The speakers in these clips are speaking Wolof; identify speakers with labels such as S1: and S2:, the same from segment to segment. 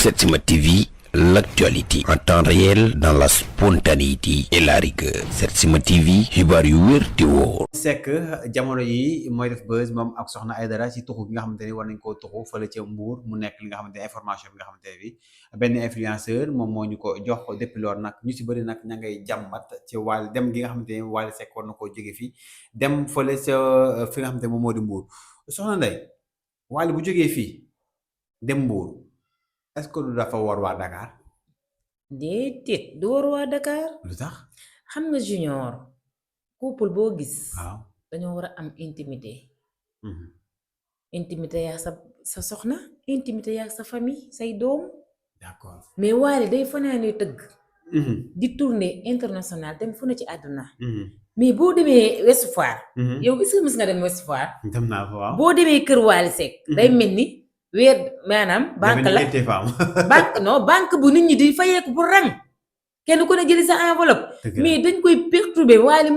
S1: Setsima TV, l'actualité en temps réel dans la spontanéité et la rigueur. Setsima TV, xibaar yu wér te wóor.
S2: Seck jamono yi mooy def buzz moom ak Soxna Aidara ci tuxu gi nga xamante ni war nañ koo tuxu fële ca Mbour mu nekk li nga xamante ne information bi nga xamante ne bi benn influenceur moom moo ñu ko jox depuis loolu nag ñu si bëri nag ña ngay jàmbat ci wàll dem gi nga xamante ne Wally Seck war na koo jóge fii dem fële ca fi nga xamante ne moom moo di Mbour. Soxna Ndeye, Wally bu jógee fii dem Mbour est-ce que du dafa war waa Dakar?
S3: déedéet du war waa Dakar
S2: lu tax?
S3: xam nga Junior couple boo gis
S2: waaw.
S3: dañoo war a am intimité
S2: Mhm.
S3: intimité yaa sa soxna intimité yaa sa famille say doom
S2: D'accord.
S3: mais Wally day fanaanee tëgg
S2: Mhm.
S3: di tournée international dem fu ne ci àdduna
S2: Mhm.
S3: mais boo demee Ouest Foire
S2: Mhm.
S3: yow est-ce que mës nga dem Ouest Foire
S2: dem naa fa waaw.
S3: boo demee kër Wally Seck day mel ni weer maanaam banque la banque bu nit ñi di fayeeku pour rang kenn ku ne jëli sa enveloppe mais dañ koy perturber Wally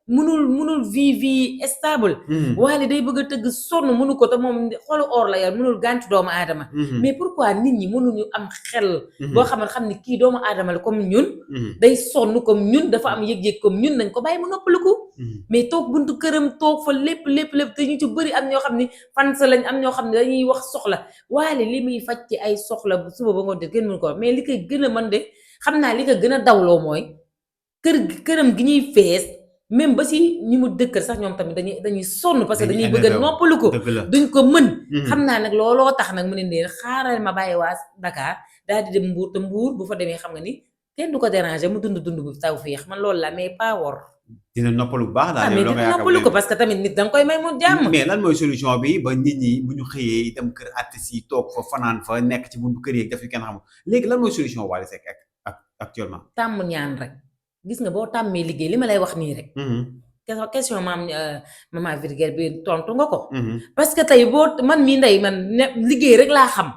S3: mënul vie stable Wally day bëgg a tëgg sonn mënu ko te moom xolu or la yor mënul gàntu doomu aadama mais pourquoi nit ñi mënuñu am xel boo xam ni kii doomu aadama la comme ñun day sonn comme ñun dafa am yëg-yëg comme ñun nañ ko bàyyi mu noppalu ko mais toog buntu këram toog fa lépp te ñu ci bëri am ñoo xam ni fans lañ am ñoo xam ne dañuy wax soxla Wally li muy faj ci ay soxla suba ba ngoon te kenn mënu ko mais li koy gën a mën de xam naa li ko gën a dawloo mooy këram gi ñuy fees même ba si ñi mu dëkkal sax ñoom tamit dañuy sonn parce que dañuy bëgg a noppalu ko duñ ko mën xam naa nag looloo tax nag mu ne leen xaaral ma bàyyi waa Dakar daal di dem Mbour te Mbour bu fa demee xam nga ni kenn du ko déranger mu dund bu taw féex man loolu la mais pas wor
S2: dina noppalu bu baax daal
S3: mais dina noppalu ko parce que tamit nit danga koy may mu jàmm
S2: mais lan mooy solution bi ba nit ñi bu ñu xëyee dem kër artistes yi toog fa fanaan fa nekk ci buntu kër yi def yu kenn xamul léegi lan mooy solution Wally Seck ak actuellement
S3: tàmm ñaan rek gis nga boo tàmmee liggéey li ma lay wax nii rek question maman Virgile bi tontu nga ko parce que tey man mii Ndeye man liggéey rek laa xam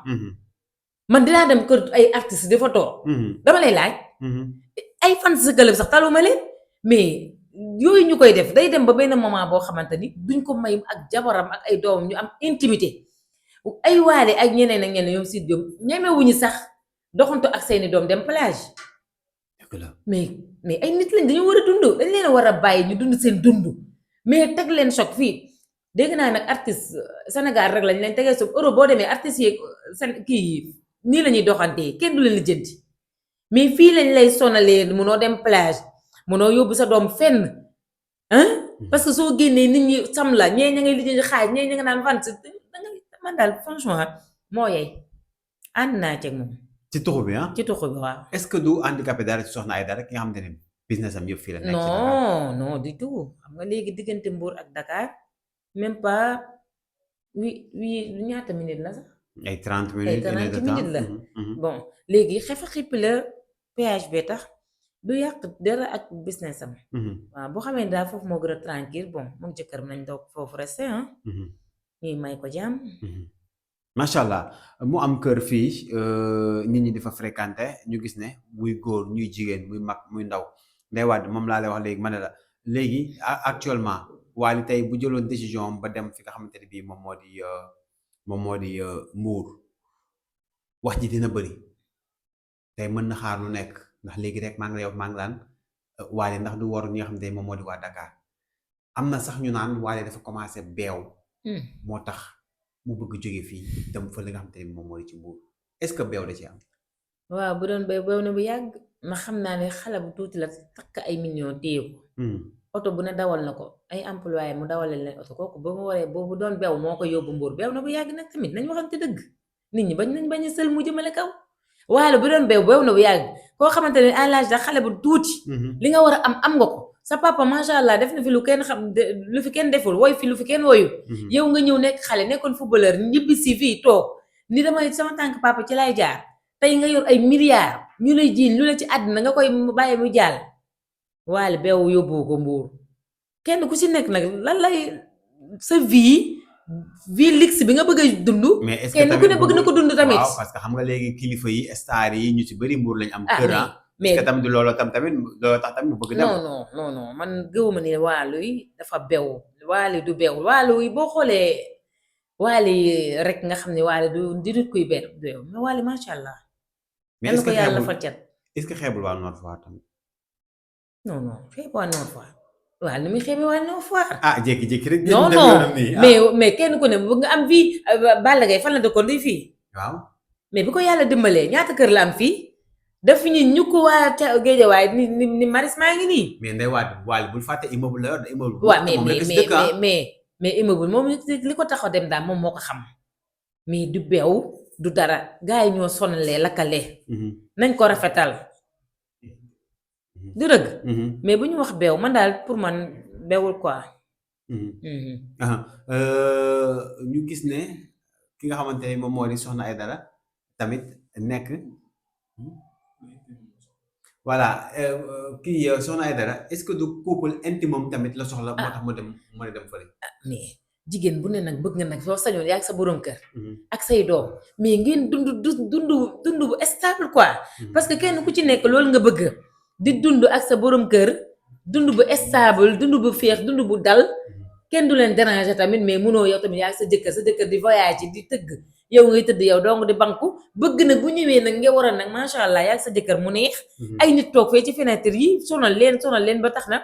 S3: man dinaa dem kër ay artistes dafa toog dama lay laaj ay fan sa club sax taluma leen mais yooyu ñu koy def day dem ba benn moment boo xamante ni duñ ko may ak jabaram ak ay doomam ñu am intimité ay Wally ak ñeneen ak ñeneen ñoom si jom ñemewuñu sax doxantu ak seeni doom dem plage mais ay nit lañ dañu war a dund dañ leen a war a bàyyi ñu dund seen dund mais teg leen choc fii dégg naa nag artiste Sénégal rek lañ leen tegee choc Europe boo demee artistes yi kii yi nii la ñuy doxantee kenn du leen lijjanti mais fii lañ lay sonalee munoo dem plage munoo yóbbu sa doom fenn parce que soo génnee nit ñi sam la ñee ña ngay lijjanti xaaj ñee ña nga naan fan man daal franchement moo yey ànd naa ceeg moom
S2: ci tuxu bi
S3: ci tuxu bi waaw.
S2: est-ce que du handicapé dara ci Soxna Aidara ki nga xamante ne business am yëpp fii la nekk.
S3: non du tout xam nga léegi diggante Mbour ak Dakar même pas ñaata minutes la sax.
S2: ay 30 minutes
S3: ay 30 minutes la. bon léegi xefa xippi la péage bi tax du yàq dara ak business am. waaw boo xamee daal foofu moo gën a tranquille bon moom jëkkëram nañ doog foofu resté ñuy may ko jàmm.
S2: macha allah mu am kër fii nit ñi di fa fréquenté ñu gis ne muy góor ñuy jigéen muy mag muy ndaw Ndeye Wade moom laa lay wax léegi ma ne la léegi actuellement Wally tey bu jëloon décision ba dem fi nga xamante ne bii moom moo di Mbour wax ji dina bëri tey mën na xaar lu nekk ndax léegi rek maa ngi lay wax maa ngi daan Wally ndax du war ñi nga xamante ne moom moo di waa Dakar am na sax ñu naan Wally dafa commencé beew moo tax mu bëgg jóge fii dem fa li nga xamante ne moom moo di ci Mbour est-ce que beew da ci am.
S3: waaw bu doon beew na bu yàgg ma xam naa ne xale bu tuuti la takk ay millions téye ko oto bu ne dawal na ko ay employé mu dawale leen oto kooku ba mu waree boobu doon beew moo ko yóbbu Mbour beew na bu yàgg nag tamit nañ waxante dëgg nit ñi bañ a sël mu jëmale kaw waaye bu doon beew na bu yàgg koo xamante ne à l'âge da xale bu tuuti li nga war a am nga ko sa papa macha allah def na fi lu kenn xam lu fi kenn deful woy fi lu fi kenn woyu yow nga ñëw nekk xale nekkoon footballeur ñibbi si fii toog ni damay sama tànk papa ci lay jaar tey nga yor ay milliards ñu lay jiiñ lu ne ci àddina nga koy bàyyi mu jàll Wally beew yóbbu ko Mbour kenn ku ci nekk nag lan lay sa vie luxe bi nga bëgg a dund kenn ku ne bëgg na ko dund tamit
S2: waaw parce que xam nga léegi kilifa yi star yi ñu ci bëri Mbour lañ am kër mais est-ce que tamit looloo tax tamit mu bëgg dem
S3: non man gëwuma ne Wally dafa beew Wally du beew Wally boo xoolee Wally rek nga xam ne Wally du nit kuy beew mais Wally macha allah.
S2: mais
S3: yal
S2: est-ce
S3: na ko
S2: que
S3: yàlla
S2: xeebul
S3: fa cat.
S2: est-ce que xeebul waa Nord Foire tamit.
S3: non xeeb waa Nord Foire Wally ni muy xeebee waa Nord Foire.
S2: ah jékki-jékki rek.
S3: non
S2: dem yoonam nii
S3: mais kenn ku ne bëgg nga am fii Balla Gaye fan la dëkkoon di fii.
S2: waaw.
S3: mais bi ko yàlla dimbalee ñaata kër la am fii daf ñu ñu ko waa ca Géejawaay ni Maris maa ngi nii.
S2: mais Ndeye Wally bul fàtte immeuble la yor immeuble.
S3: waaw mais immeuble moom li ko tax a dem daal moom moo ko xam mais du beew du dara gars yi ñoo sonalee lakkale. nañ ko rafetal. du dëgg. mais bu ñu wax beew man daal pour man beewul quoi.
S2: ñu gis ne ki nga xamante ne moom moo di Soxna Aïdara tamit nekk. voilà kii Soxna Aïdara est-ce que du couple intime moom tamit la soxla. moo tax mu dem mën a dem fële.
S3: mais jigéen bu ne nag bëgg nga nag soo sañoon yaa ak sa borom kër. ak say doom mais ngeen dund bu stable quoi. parce que kenn ku ci nekk loolu nga bëgg di dund ak sa borom kër dund bu stable dund bu féex dund bu dal kenn du leen déranger tamit mais munoo yow tamit yaa ak sa jëkkër di voyage di tëgg. yow ngay tëdd yow dong di banku bëgg nag bu ñëwee nag nga war a nag macha allah yaa sa jëkkër mu neex. ay nit toog fee ci fenêtre yi sonal leen ba tax na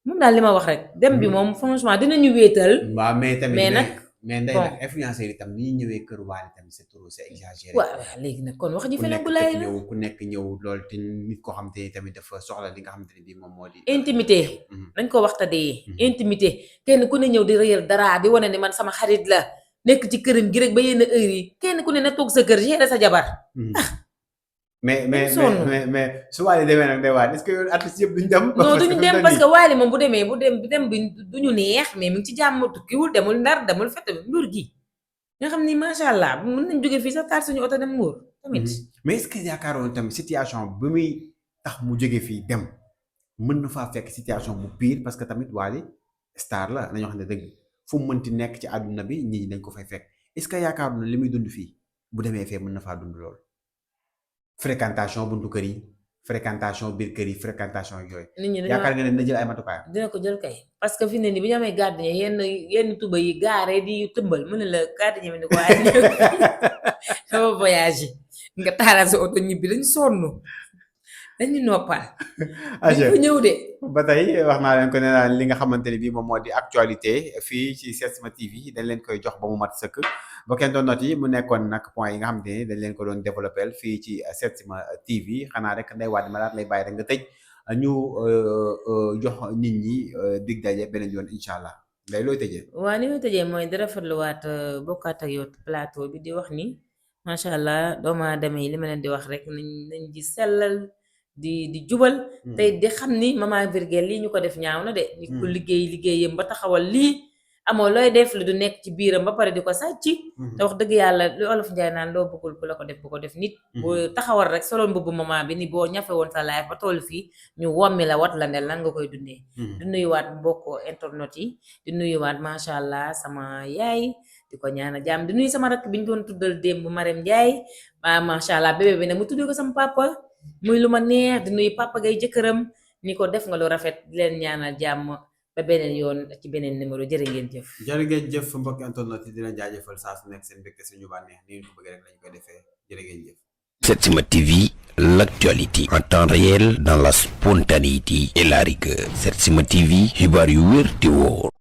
S3: moom daal li ma wax rek dem bi moom franchement dinañu wéetal.
S2: waaw mais tamit
S3: mais nag
S2: ndey nag influenceurs yi tam ni ñuy ñëwee kër Wally tamit c'est trop c'est exagéré.
S3: waaw léegi nag kon wax ji feneen bu lay la
S2: ku nekk ñëw loolu te nit koo xam te ni tamit dafa soxla li nga xam te ne bii moom moo di.
S3: intimité dañ ko waxtaanee. intimité kenn ku ne ñëw di réyal dara di wane ne man sama xarit la. nekk ci këram gi rek ba yenn heure yi kenn ku ne na toog sa kër gérer sa jabar.
S2: mais su Wally demee nag day waat est-ce que artistes yëpp duñ dem.
S3: non duñu dem parce que Wally moom bu demee dem bi duñu neex mais mi ngi ci jàmm tukkiwul demul Ndar demul fete Mbuur gi nga xam ni macha allah mën nañ jóge fii sax taal suñu oto dem Mbuur tamit.
S2: mais est-ce que yaakaaroon tamit situation bi muy tax mu jóge fii dem mën na faa fekk situation bu pire parce que tamit Wally star la nañoo xam ne dëgg. fu mu mënti nekk ci àdduna bi nit ñi dañ ko fay fekk est-ce que yaakaar na li muy dund fii bu demee fee mën na faa dund lool fréquentation buntu kër yi fréquentation biir kër yi fréquentation yooyu.
S3: nit ñi
S2: yaakaar nga ne dina jël ay matukaayam.
S3: dina ko jël kay parce que fi ne nii bi ñu amee gardien yenn tuba yi gaare di tëmbal mu ne la gardien bi ni ko waaye sama voyage yi nga taalal sa oto ñibbi dañ sonn dañu noppal. dañ ko ñëw de.
S2: ba tey wax naa leen ko ne naan li nga xamante ne bii moom moo di actualité fii ci Setsima TV dañ leen koy jox ba mu mat sëkk ba kenn doon not yi mu nekkoon nag point yi nga xamante ne dañ leen ko doon développé fii ci Setsima TV xanaa rek Ndeye Wade ma daal lay bàyyi rek nga tëj ñu jox nit ñi dig daje beneen yoon incha allah day looy tëjee.
S3: waaw ni muy tëjee mooy di rafetluwaat bokkaat ak yow plateau bi di wax ni macha allah doomu aadama yi li ma leen di wax rek nañ di sellal. di jubal tey di xam ni Maman Virgile lii ñu ko def ñaaw na de nit ku liggéeyam ba taxawal lii amoo looy def lu du nekk ci biiram ba pare di ko sàcc te wax dëgg yàlla lu olof njaay naan loo bëggul ku la ko def bu ko def nit boo taxawal rek solo mbubbu maman bi ni boo ñafe woon sa life ba toll fii ñu wommi la wat la ne lan nga koy dundee di nuyuwaat mbokk internet yi di nuyuwaat macha allah sama yaay di ko ñaana jàmm di nuyu sama rakk bi ñu doon tuddal démb Marème Ndiaye macha allah bébé bi ne mu tuddee ko sama papa muy lu ma neex di nuyu papa gay jëkkëram ni ko def nga lu rafet di leen ñaanal jàmm ba beneen yoon ci beneen numéro jërë ngeen jëf.
S2: jërë ngeen jëf mbokki internet yi dina jaajëfal saa su nekk seen mbégte suñu bànneex ni ngeen ko bëgg rek lañu koy defee jërë ngeen jëf.
S1: Setsima TV, l'actualité en temps réel dans la spontanéité et la rigueur. Setsima TV, xibaar yu wér te wóor.